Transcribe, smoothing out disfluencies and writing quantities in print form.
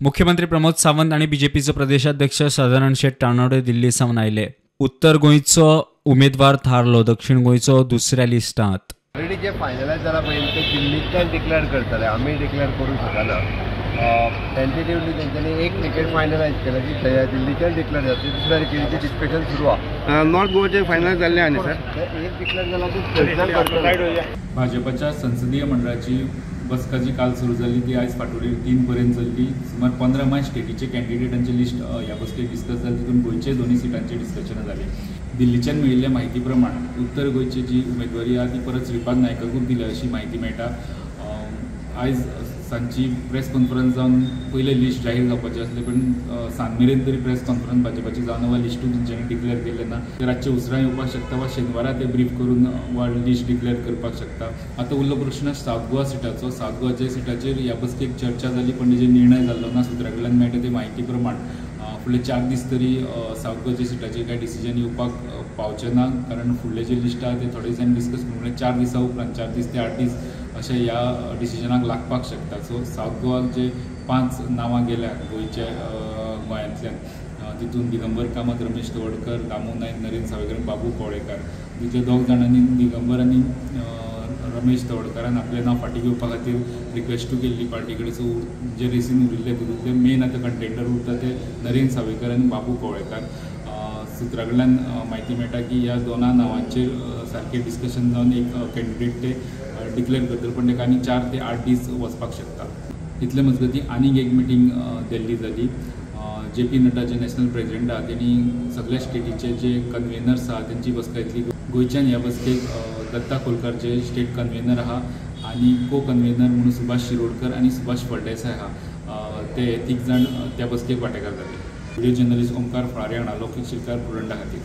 मुख्यमंत्री प्रमोद सावंत आनी बीजेपीचो प्रदेशाध्यक्ष सदानंद शेट तानावडे दिल्ली सावन आयले. उत्तर गोंयचो उमेदवार थारलो, दक्षिण गोंयचो दुसऱ्या लिस्टांत. ऑलरेडी जे फायनलायज जाला पळय ते दिल्लींतल्यान डिक्लेअर करतले, आमी डिक्लेअर करूंक शकना. टेंटेटिवली तेंच्यांनी एक तिकेट फायनलायज केला जी दिल्लीच्यान डिक्लेअर जातली, दुसऱ्या तिकेटीचें डिस्कशन सुरू आहा. नॉर्थ गोवाचे फायनलायज जाल्ले आहा न्ही सर? एक डिक्लेअर जाला ती थंयच्यान करतले. भाजपाच्या संसदीय मंडळाची बसका जी काल सुरू जाली ती आयज फाटोडीर 3 पर्यंत चल्ली. सुमार 15 माय स्टेटीचे कॅन्डिडेटांचे लिस्ट ह्या बसकेक डिस्कस जाली. तितून गोंयचे दोनूय सिटांचे डिस्कशनां जाली. दिल्लीच्यान मेळिल्ल्या म्हायती प्रमाण उत्तर गोंयची जी उमेदवारी आहा ती परत श्रीपाद नायकाकूच दिल्या अशी म्हायती मेळटा. आयज सांजची प्रेस कॉन्फरन्स जावन पयलें लिस्ट जाहीर जावपाचें आसलें, पूण सांज मेरेन तरी प्रेस कॉन्फरन्स भाजपाची जावन वा लिस्टूय तेंच्यांनी डिक्लेअर केल्लें ना. ते रातचे उसरां येवपाक शकता वा शेनवारा ते ब्रीफ करून वा लिस्ट डिक्लेअर करपाक शकता. आतां उरलो प्रश्न सावथ गोवा सिटाचो. सावथ गोवाच्या सिटाचेर ह्या बसकेक चर्चा जाली, पण तेजेर निर्णय जाल्लो ना. सुत्रा कडल्यान मेळटा ते म्हायती प्रमाण फुडले 4 दीस तरी सावथ गोवाच्या सिटाचेर कांय डिसिजन येवपाक पावचें ना, कारण फुडले जे लिस्ट आहा ते थोडे दिसांनी डिस्कस करून म्हणल्यार 4 दिसां उपरांत 4 दीस ते 8 दीस अशें ह्या डिसिजनाक लागपाक शकता. सो सावथ गोवाक जे 5 नांवां गेल्या गोंयच्या गोंयांतल्यान, तितून दिगंबर कामत, रमेश तवडकर, दामू नायक, नरेंद्र सावयकर, बाबू कवळेकार, तितले 2 जाणांनी दिगंबर आनी रमेश तवडकारान आपलें नांव फाटीं घेवपा खातीर रिक्वेस्टूय केल्ली पार्टी कडेन. सो जे रेसीन उरिल्ले तितूंतले मेन आतां कंटेंडर उरता ते नरेंद्र सावयकर आनी बाबू कवळेकार. सुत्रा कडल्यान म्हायती मेळटा की ह्या दोना नांवांचेर सारकें डिस्कशन जावन एक कॅन्डिडेट ते डिक्लेअर करतले, पण ताका आनी 4 ते 8 दीस वचपाक शकता. इतले मजगतीं आनीक एक मिटींग दिल्ली जाली. जे पी नड्डा जे नॅशनल प्रेजिडेंट आहा तेणी सगळ्या स्टेटीचे जे कन्वेनर्स आहा तेंची बसका घेतली. गोंयच्यान ह्या बसकेक दत्ता खोलकार जे स्टेट कन्वेनर आहा आनी को कन्वेनर म्हणून सुभाष शिरोडकर आनी सुभाष फळदेसाय आहा, ते 3 जाण त्या बसकेक वांटेकार जाले. व्हिडिओ जर्नलिस्ट ओमकार फळारी हांगा लौकीक शिलकार, प्रुडंटा खातीर.